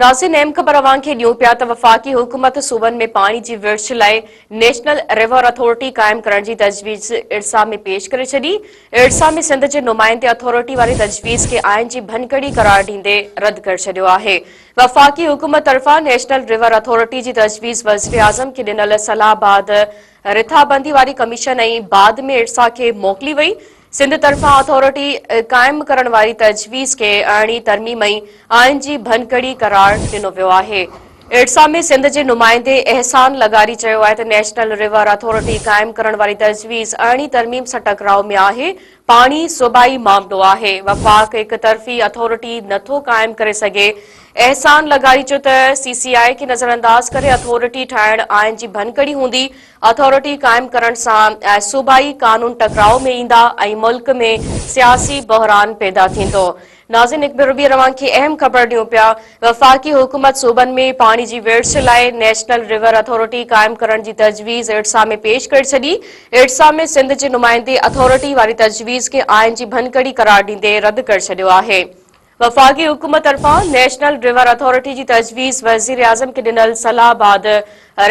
ناظرين اهم خبر اوهان کي ڏيون پيا ته وفاقي حڪومت صوبن ۾ پاڻي جي ورڇ لاء نيشنل ريور اٿارٽي قائم ڪرڻ جي تجويز ارسا ۾ پيش ڪري ڇڏي. ارسا ۾ سنڌ جي نمائندي اٿارٽي واري تجويز کي آئين جي ڀڃڪڙي قرار ڏيندي رد ڪري ڇڏيو آهي. وفاقي حڪومت طرفان نيشنل ريور اٿارٽي جي تجويز وزيراعظم کي ڏنل صلاح بعد رٿابندي واري ڪميشن ۽ بعد ۾ ارسا کي موڪلي وئي. سنڌ طرفان اٿارٽي قائم ڪرڻ واري تجويز کي ارڙهين ترميم ۽ آئين جي ڀڃڪڙي قرار ڏنو ويو آهي. ارسا ۾ سنڌ جي نمائندي احسان لغاري چيو آهي ته نيشنل ريور اٿارٽي قائم ڪرڻ واري تجويز ارڙهين ترميم سان ٽڪراء ۾ آهي، پاڻي صوبائي معاملو آهي، وفاق هڪ طرفي اٿارٽي نٿو قائم ڪري سگهي. احسان لغاري چيو ته سي سي آء کي نظرانداز ڪري اٿارٽي ٺاهڻ آئين جي ڀڃڪڙي هوندي، اٿارٽي قائم ڪرڻ سان صوبائي قانون ٽڪراء ۾ ايندا ۽ ملڪ ۾ سياسي بحران پيدا ٿيندو. ناظرين هڪ ڀيرو ٻيهر اوهان کي اهم خبر ڏيون پيا وفاقي حڪومت صوبن ۾ پاڻي جي ورڇ لاء نيشنل ريور اٿارٽي قائم ڪرڻ جي تجويز ارسا ۾ پيش ڪري ڇڏي. ارسا ۾ سنڌ جي نمائندي اٿارٽي واري تجويز کي آئين جي ڀڃڪڙي قرار ڏيندي رد ڪري ڇڏيو آهي. وفاقي حڪومت طرفان نيشنل ريور اٿارٽي جي تجويز وزيراعظم کي ڏنل صلاح بعد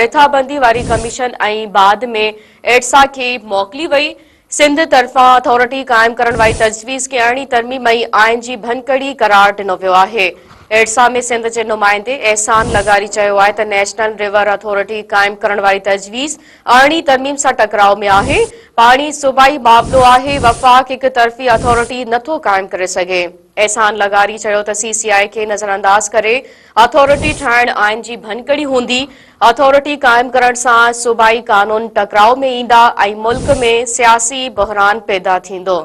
رٿابندي واري ڪميشن ۽ بعد ۾ ايڊسا کي موڪلي وئي. سنڌ طرفان اٿارٽي قائم ڪرڻ واري تجويز کي ارڙهين ترميم ۽ آئين جي ڀڃڪڙي قرار ڏنو ويو آهي. ايڊسا ۾ سنڌ جي نمائندي احسان لغاري چيو آهي ته نيشنل ريور اٿارٽي قائم ڪرڻ واري تجويز ارڙهين ترميم سان ٽڪراء ۾ آهي، پاڻي صوبائي معاملو آهي، وفاق هڪ طرفي اٿارٽي نٿو قائم ڪري سگهي. احسان لغاري چيو ته سي سي آء کي نظرانداز ڪري اٿارٽي ٺاهڻ آئين جي ڀڃڪڙي هوندي، اٿارٽي قائم ڪرڻ سان صوبائي قانون ٽڪراء ۾ ايندا ۽ ملڪ ۾ سياسي بحران پيدا ٿيندو.